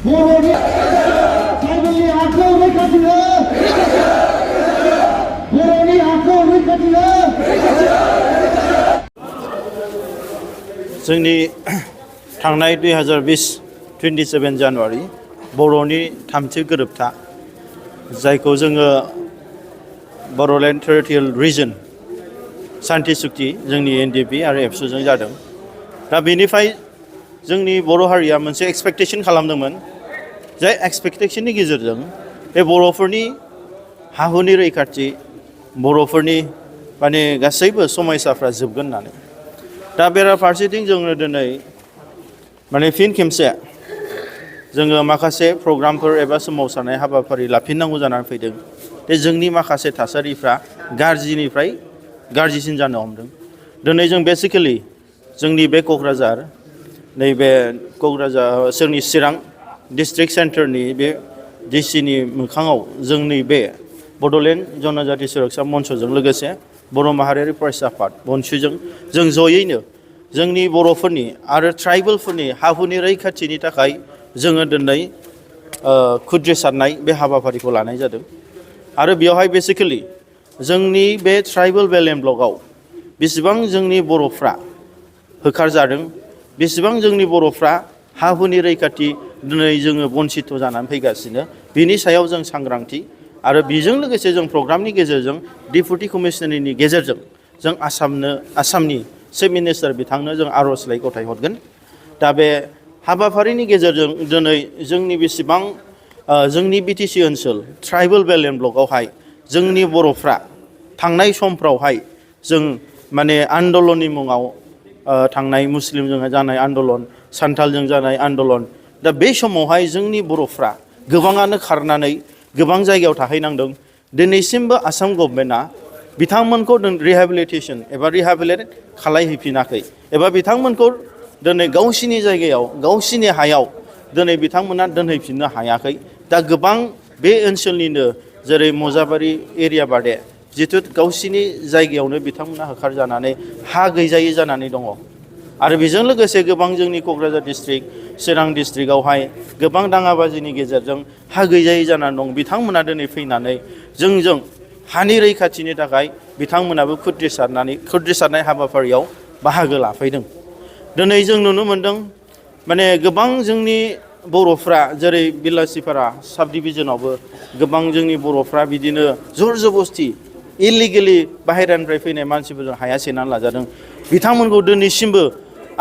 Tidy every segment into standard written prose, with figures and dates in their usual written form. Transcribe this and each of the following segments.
बर'नि ट्राइबेलनि हाखौ रैखाथि हो बर'नि हाखौ रैखाथि हो जोंनि थांनाय 2027 जानुवारि बर'नि थामथि गोरोबथा जायखौ जोङो बड'लेण्ड टेरिटरियेल रिजन सान्थि सुक्ति जोंनि एनडिएफबि आरो एबसुजों जादों। दा बेनिफ्राय जोंनि बर' हारिया मोनसे एक्सपेक्टेशन खालामदोंमोन जाय एक्सपेक्टेशननि गेजेरजों बे बर'फोरनि हाहुनि रैखाथि बर'फोरनि माने गासैबो समयसाफ्रा जोबगोन होननानै। दा बेराफारसेथिं जोङो दिनै माने फिन खेमसे जोङो माखासे प्रग्रामफोर एबा सोमावसारनाय हाबाफारि लाफिननांगौ जानानै फैदों। बे जोंनि माखासे थासारिफ्रा गाज्रिनिफ्राय गाज्रिसिन जानो हमदों। दिनै जों बेसिकेलि जोंनि बे क'क्राझार नैबे क'क्राझार जोंनि चिरां डिस्ट्रिक्ट सेन्टारनि बे डिसिनि मोखाङाव जोंनि बे बड'लेण्ड जनजाति सुरक्षा मन्चजों लोगोसे बर' माहारियारि फरायसा आफाद BoNSUजों जों जयैनो जोंनि बर'फोरनि आरो ट्राइबेलफोरनि हाहुनि रैखाथिनि थाखाय जोङो दिनै खुद्रिसारनाय बे हाबाफारिखौ लानाय जादों। आरो बेयावहाय बेसिकेलि जोंनि बे ट्राइबेल बेलेन ब्लकआव बेसेबां जोंनि बर'फ्रा होखारजादों बेसेबां जोंनि बर'फ्रा हाहुनि रैखाथि दिनै जोङो बन्सित जानानै फैगासिनो बिनि सायाव जों सांग्रांथि आरो बेजों लोगोसे जों प्रग्रामनि गेजेरजों डेपुटि कमिशनारनि गेजेरजों जों आसामनि चिफ मिनिस्टार बिथांनो जों आर'जलाइ गथायहरगोन। दा बे हाबाफारिनि गेजेरजों दिनै जोंनि बेसेबां जोंनि बिटिसि ओनसोल ट्राइबेल बेलेन ब्लकआवहाय जोंनि बर'फ्रा थांनाय समफ्रावहाय जों माने आन्दलननि मुङाव थांनाय मुस्लिमजों जानाय आन्दलन सान्थालजों जानाय आन्दलन दा बे समावहाय जोंनि बर'फ्रा गोबाङानो खारनानै गोबां जायगायाव थाहैनांदों। दिनैसिमबो आसाम गभर्नमेन्टआ बिथांमोनखौ रिहेबिलिटेसन एबा रिहेबिलिट खालायहैफिनाखै एबा बिथांमोनखौ दिनै गावसिनि जायगायाव गावसिनि हायाव दिनै बिथांमोना दोनहैफिननो हायाखै। दा गोबां बे ओनसोलनिनो जेरै मजाबारि एरिया बादे जिथु गावसिनि जायगायावनो बिथांमोना होखारजानानै हा गैजायै जानानै दङ। आरो बेजों लोगोसे गोबां जोंनि क'क्राझार डिस्ट्रिक्ट चिरां डिस्ट्रिक्टआवहाय गोबां दाङाबाजिनि गेजेरजों हा गैजायै जानानै दं। बिथांमोना दिनै फैनानै जोंजों हानि रैखाथिनि थाखाय बिथांमोनाबो खुद्रिसारनाय हाबाफारियाव बाहागो लाफैदों। दिनै जों नुनो मोन्दों माने गोबां जोंनि बर'फ्रा जेरै बिलासिपारा साब डिभिजनावबो गोबां जोंनि बर'फ्रा बिदिनो जर जबस्ति इलिगेलि बाहेरानिफ्राय फैनाय मानसिफोरजों हाया सेनानै लाजादों। बिथांमोनखौ दिनैसिमबो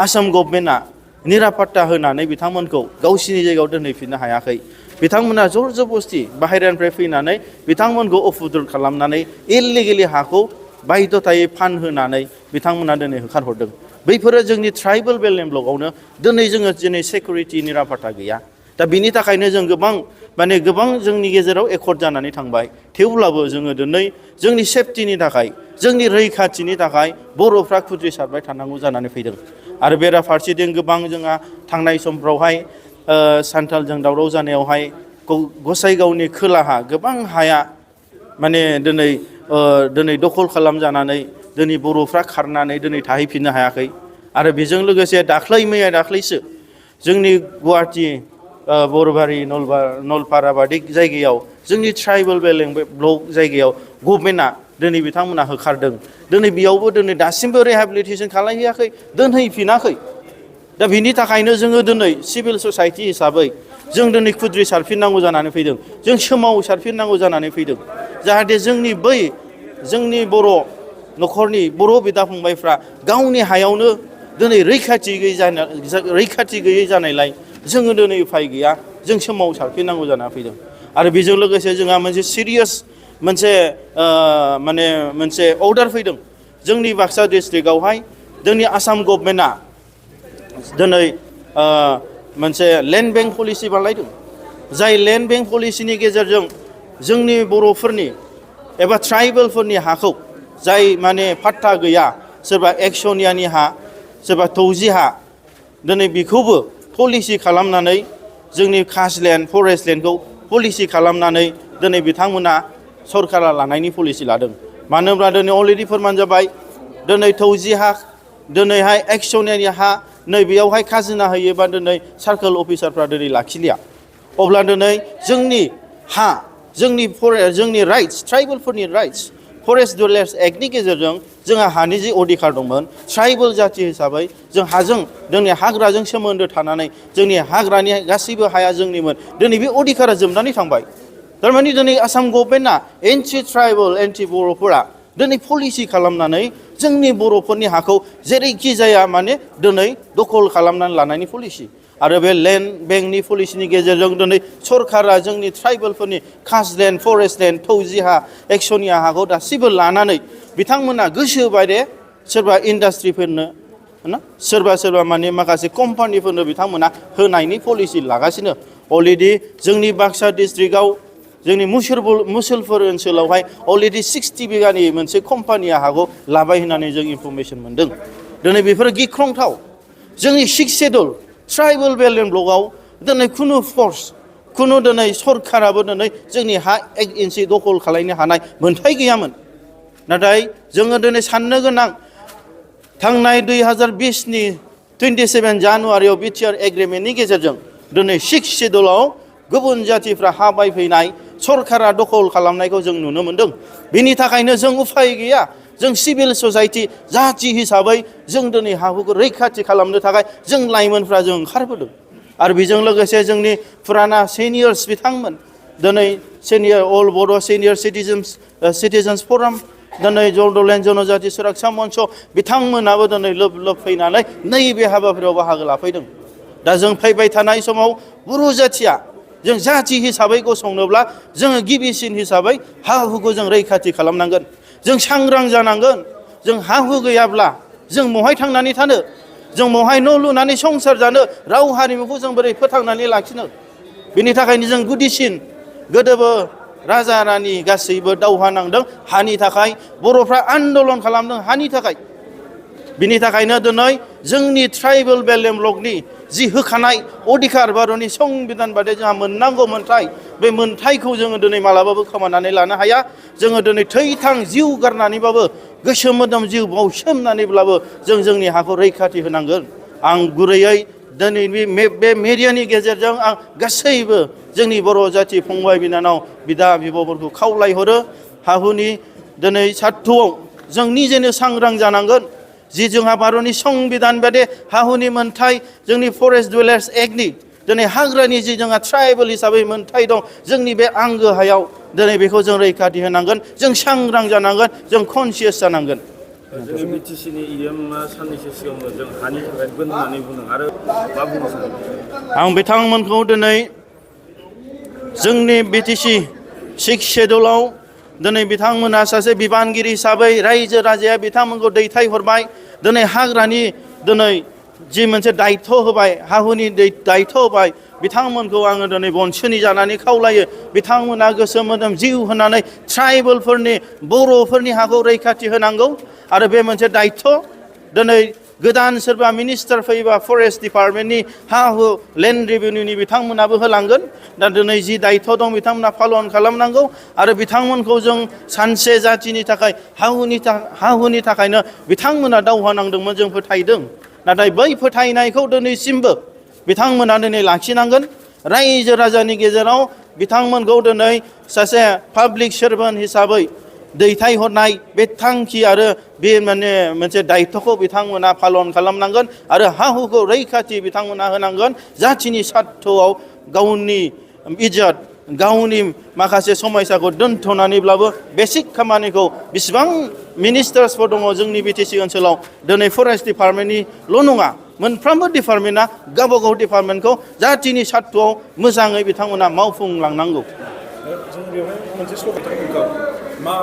आसाम गभर्नमेन्टआ निरापत्ता होनानै बिथांमोनखौ गावसिनि जायगायाव दोनहैफिननो हायाखै। बिथांमोना जर जबस्ति बाहेरानिफ्राय फैनानै बिथांमोनखौ अफुद्रुल खालामनानै इलिगेलि हाखौ बायध'थायै फानहोनानै बिथांमोना दिनै होखारहरदों। बैफोरो जोंनि ट्राइबेल बेलेन ब्लकआवनो दिनै सेकुरिटि निरापत्ता गैया। दा बिनि थाखायनो जों गोबां जोंनि गेजेराव एकर्ड जानानै थांबाय। थेवब्लाबो जोङो दिनै जोंनि सेफटिनि थाखाय जोंनि रैखाथिनि थाखाय बर'फ्रा खुद्रिसारबाय थानांगौ जानानै फैदों। आरो बेराफारसेथिं गोबां जोंहा थांनाय समफ्रावहाय सान्थालजों दावराव जानायावहाय गसाइगावनि खोलाहा गोबां हाया माने दिनै दखल खालामजानानै दिनै बर'फ्रा खारनानै दिनै थाहैफिननो हायाखै। आरो बेजों लोगोसे मैया दाख्लैसो जोंनि गुवाहाटि बरबारि नलपारा बादि जायगायाव जोंनि ट्राइबेल बेलेन ब्लक जायगायाव गभर्नमेन्टआ दिनै बिथांमोना होखारदों। दिनै बेयावबो दासिमबो रिहेबिलिटेसन खालामहैयाखै दोनहैफिनाखै। दा बिनि थाखायनो जोङो दिनै सिभिल ससाइटि हिसाबै जों दिनै खुद्रिसारफिननांगौ जानानै फैदों। जों सोमावसारफिननांगौ जानानै फैदों जाहाथे जोंनि बर' न'खरनि बर' बिदा फंबायफ्रा गावनि हायावनो दिनै रैखाथि गैयै जानायलाय जोङो दिनै उफाय गैया जों सोमावसारफिननांगौ जानानै फैदों। आरो बेजों लोगोसे जोंहा मोनसे सिरियास मोनसे अर्डार फैदों जोंनि बाक्सा डिस्ट्रिक्टआवहाय जोंनि आसाम गभर्नमेन्टआ दिनै मोनसे लेन्ड बेंक पलिसि बानायदों। जाय लेन्ड बेंक पलिसिनि गेजेरजों जोंनि बर'फोरनि एबा ट्राइबेलफोरनि हाखौ जाय माने पाट्टा गैया सोरबा एक्सनियानि हा सोरबा तौजी हा दिनै बेखौबो पलिसि खालामनानै जोंनि कास्टलेण्ड फरेस्ट लेण्डखौ पलिसि खालामनानै दिनै बिथांमोना सरकारा लानायनि पलिसि लादों। मानो होनब्ला दिनै अलरेडि फोरमान जाबाय दिनै तौजी हा दिनैहाय एक्सनियानि हा नैबेयावहाय खाजोना होयोबा दिनै सार्कोल अफिसारफ्रा दिनै लाखिलिया। अब्ला दिनै जोंनि हा जोंनि राइट्स ट्राइबेलफोरनि राइट्स फरेस्ट डिवेलपार्स एक्टनि गेजेरजों जोंहा हानि जि अधिकार दंमोन ट्राइबेल जाति हिसाबै जों हाजों जोंनि हाग्राजों सोमोन्दो थानानै जोंनि हाग्रानि गासैबो हाया जोंनिमोन दिनै बे अधिकारा जोबनानै थांबाय थारमाने दिनै आसाम गभर्नमेन्टआ एन्टि ट्राइबेल एन्टि बर'फोरा दिनै पलिसि खालामनानै जोंनि बर'फोरनि हाखौ जेरैखि जाया माने दिनै दखल खालामनानै लानायनि पलिसि आरो बे लेन्ड बेंकनि पलिसिनि गेजेरजों दिनै सरकारा जोंनि ट्राइबेलफोरनि कास्टलेन्ड फरेस्टलेन्ड फौजि हा एक्सनिया हाखौ दासिबो लानानै बिथांमोना गोसो बायदि सोरबा इन्डास्ट्रिफोरनो ना सोरबा माने माखासे कम्पानिफोरनो बिथांमोना होनायनि पलिसि लागासिनो अलरेडि जोंनि बाक्सा डिस्ट्रिक्टआव जोंनि मुसलपुर ओनसोलावहाय अलरेडि 60 बिगानि मोनसे कम्पानिया हाखौ लाबाय होननानै जों इनफरमेसन मोनदों दिनै बेफोरो गिख्रंथाव जोंनि 6 शेड्युल ट्राइबेल बेल्ट ब्लकआव दिनै खुनु फर्स खुनु दिनै सरकाराबो दिनै जोंनि हा 1 इन्सि दखल खालामनो हानाय मोन्थाय गैयामोन नाथाय जोङो दिनै साननो गोनां थांनाय 2020नि 27 जानुवारियाव बिटिआर एग्रिमेन्टनि गेजेरजों दिनै 6 शेड्युलाव गुबुन जातिफ्रा हा बायफैनाय सरकारा दखल खालामनायखौ जों नुनो मोनदों बेनि थाखायनो जों उफाय गैया जों सिभिल ससाइटि जाति हिसाबै जों दिनै हाखौ रैखाथि खालामनो थाखाय जों लाइमोनफ्रा जों ओंखारबोदों आरो बेजों लोगोसे जोंनि फुराना सिनियर्स बिथांमोन दिनै सिनियर अल बड' सिनियर सिटिजेन्स फराम दिनै जर्डलेण्ड जनजाति सुरक्षा मन्च बिथांमोनाबो दिनै लोब फैनानै नैबे हाबाफारियाव बाहागो लाफैदों दा जों फैबाय थानाय समाव बर' जातिया जों जाति हिसाबै गसंनोब्ला जोङो गिबिसिन हिसाबै हा हुखौ जों रैखाथि खालामनांगोन जों सांग्रां जानांगोन जों हा हु गैयाब्ला जों बहाय थांनानै थानो जों बहाय न' लुनानै संसार जानो राव हारिमुखौ जों बोरै फोथांनानै लाखिनो बेनि थाखायनो जों गुदिसिन गोदोबो राजा रानि गासैबो दावहा नांदों हानि थाखाय बर'फ्रा आन्दलन खालामदों हानि थाखाय बिनि थाखायनो दिनै जोंनि ट्राइबेल बेल्ट ब्लकनि जि होखानाय अधिकार भारतनि संबिधान बायदि जोंहा मोननांगौ मोन्थाय बे मोन्थायखौ जोङो दिनै मालाबाबो खोमानानै लानो हाया जोङो दिनै थैथां जिउ गारनानैबाबो गोसो मोदोम जिउ बावसोमनानैब्लाबो जों जोंनि हाखौ रैखाथि होनांगोन आं गुरैयै दिनै बे मेडियानि गेजेरजों आं गासैबो जोंनि बर' जाति फंबाय बिनानाव बिदा बिब'फोरखौ खावलायहरो हाहुनि दिनै सार्थ'आव जों निजेनो सांग्रां जानांगोन जि जोंहा भारतनि संबिधान बायदि हाहुनि मोन्थाय जोंनि फरेस्ट डिवेलपार्स एक्टनि दिनै हाग्रानि जि जोंहा ट्राइबेल हिसाबै मोन्थाय दं जोंनि बे आंगो हायाव दिनै बेखौ जों रैखाथि होनांगोन जों सांग्रां जानांगोन जों कनसियास जानांगोन जोंनि बिटिसिनि इएमआ साननैसो सिगाङाव जों हानि थाखाय गोन होननानै बुंदों आरो मा बुंनो सानो आं बिथांमोनखौ दिनै जोंनि बिटिसि 6 शेड्युलाव दिनै बिथांमोना सासे बिबानगिरि हिसाबै रायजो राजाया बिथांमोनखौ दैथायहरबाय दिनै हाग्रानि दिनै जि मोनसे दायित्व होबाय हाहुनि दायित्व होबाय बिथांमोनखौ आङो दिनै BoNSUनि जानानै खावलायो बिथांमोना गोसो मोदोम जिउ होनानै ट्राइबेलफोरनि बर'फोरनि हाखौ रैखाथि होनांगौ आरो बे मोनसे दायित्व दिनै गोदान सोरबा मिनिस्टार फैबा फरेस्ट डिपार्टमेन्टनि हा हु लेन्ड रेभिनिउनि बिथांमोनाबो होलांगोन दा दिनै जि दायित्व दं बिथांमोना पालन खालामनांगौ आरो बिथांमोनखौ जों सानसे जातिनि थाखाय हाहुनि थाखायनो बिथांमोना दावहा नांदोंमोन जों फोथायदों नाथाय बै फोथायनायखौ दिनैसिमबो बिथांमोना दिनै लाखिनांगोन रायजो राजानि गेजेराव बिथांमोनखौ दिनै सासे पाब्लिक सार्भेन्ट हिसाबै दैथायहरनाय बे थांखि आरो बे माने मोनसे दायित्वखौ बिथांमोना पालन खालामनांगोन आरो हा हुखौ रैखाथि बिथांमोना होनांगोन जातिनि सार्थ'आव गावनि इज्जत गावनि माखासे समयसाखौ दोनथ'नानैब्लाबो बेसिक खामानिखौ बिसिबां मिनिस्टार्सफोर दङ जोंनि बिटिसि ओनसोलाव दिनै फरेस्ट डिपार्टमेन्टनिल' नङा मोनफ्रोमबो डिपार्टमेन्टआ गावबागाव डिपार्टमेन्टखौ जातिनि सार्थ'आव मोजाङै बिथांमोना मावफुंलांनांगौ जों बेवहाय मोनसे मा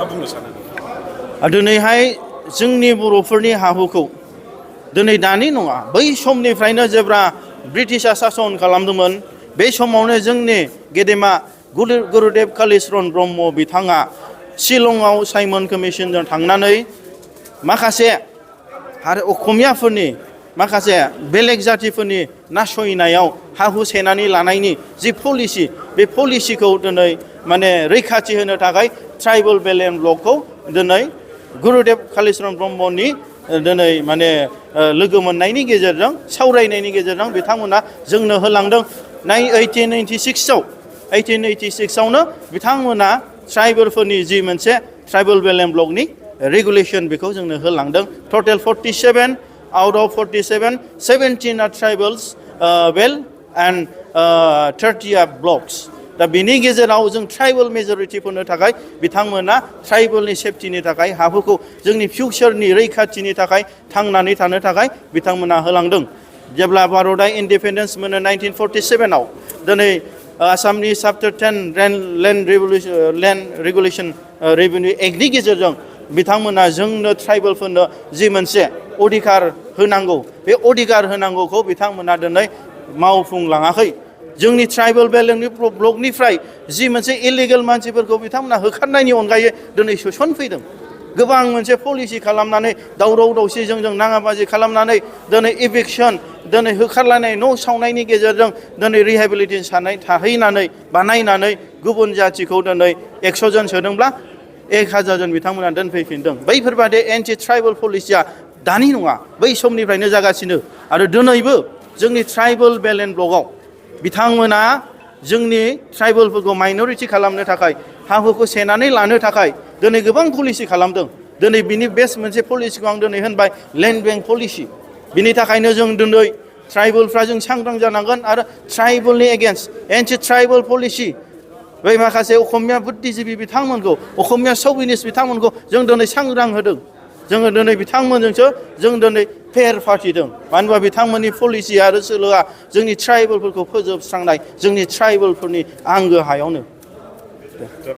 बुंनो सानो दिनैहाय जोंनि बर'फोरनि हा हुखौ दिनै दानि नङा बै समनिफ्रायनो जेब्ला ब्रिटिशआ सासन खालामदोंमोन बे समावनो जोंनि गेदेमा गुरुदेब कालिचरन ब्रह्म बिथाङा शिलंआव साइमन कमिसनजों थांनानै माखासे आरो असमियाफोरनि माखासे बेलेग जातिफोरनि नासयनायाव हा हु सेनानै लानायनि जि पलिसि बे पलिसिखौ दिनै माने रैखाथि होनो थाखाय ट्राइबेल बेल्ट ब्लकखौ दिनै गुरुदेब कालिचरन ब्रह्मनि दिनै माने लोगो मोननायनि गेजेरजों सावरायनायनि गेजेरजों बिथांमोना जोंनो होलांदों 1886आवनो बिथांमोना ट्राइबेलफोरनि जि मोनसे ट्राइबेल बेल एन्ड ब्लकनि रेगुलेशन बेखौ जोंनो होलांदों total 47 out of 47 17 are tribals belt and 30 are blocks दा बिनि गेजेराव जों ट्राइबल मेजरिटिफोरनो थाखाय बिथांमोना ट्राइबलनि सेफटिनि थाखाय हाफोरखौ जोंनि फिउचारनि रैखाथिनि थाखाय थांनानै थानो थाखाय बिथांमोना होलांदों जेब्ला भारतआ इन्डिपेन्डेन्स मोनो 1947 आव दिनै आसामनि चैप्टार 10 लैंड रेगुलेशन रेवेन्यू एक्टनि गेजेरजों बिथांमोना जोंनो ट्राइबेलफोरनो जि मोनसे अधिकार होनांगौ बे अधिकार होनांगौखौ बिथांमोना दिनै मावफुंलाङाखै जोंनि ट्राइबेल बेल ब्लकनिफ्राय जि मोनसे इलिगेल मानसिफोरखौ बिथांमोना होखारनायनि अनगायै दिनै सोसनफैदों गोबां मोनसे पलिसि खालामनानै दावराव दावसि जोंजों नाङाबाजि खालामनानै दिनै इभिक्सन दिनै होखारलायनाय न' सावनायनि गेजेरजों दिनै रिहेबिलिटेसन सानाय थाहैनानै बानायनानै गुबुन जाथिखौ दिनै 100 जन सोदोंब्ला 1000 जन बिथांमोना दोनफैफिनदों बैफोरबादि एन्टि ट्राइबेल पलिसिया दानि नङा बै समनिफ्रायनो जागासिनो आरो दिनैबो जोंनि ट्राइबेल बेल एन्ड ब्लकआव बिथांमोना जोंनि ट्राइबेलफोरखौ माइनरिटि खालामनो थाखाय हाफोरखौ सेनानै लानो थाखाय दिनै गोबां पलिसि खालामदों दिनै बिनि बेस्ट मोनसे पलिसिखौ आं दिनै होनबाय लेन्ड बेंक पलिसि बिनि थाखायनो जों दिनै ट्राइबेलफ्रा जों सांग्रां जानांगोन आरो ट्राइबेलनि एगेन्स्ट एन्टि ट्राइबेल पलिसि बै माखासे असमिया बुद्धिजिबि बिथांमोनखौ असमिया शौविनिस्ट बिथांमोनखौ जों दिनै सांग्रां होदों जोङो दिनै बिथांमोनजोंसो जों दिनै फेर फाथिदों मानो होनबा बिथांमोननि पलिसि आरो सोलोआ जोंनि ट्राइबेलफोरखौ फोजोबस्रांनाय जोंनि ट्राइबेलफोरनि आंगो हायावनो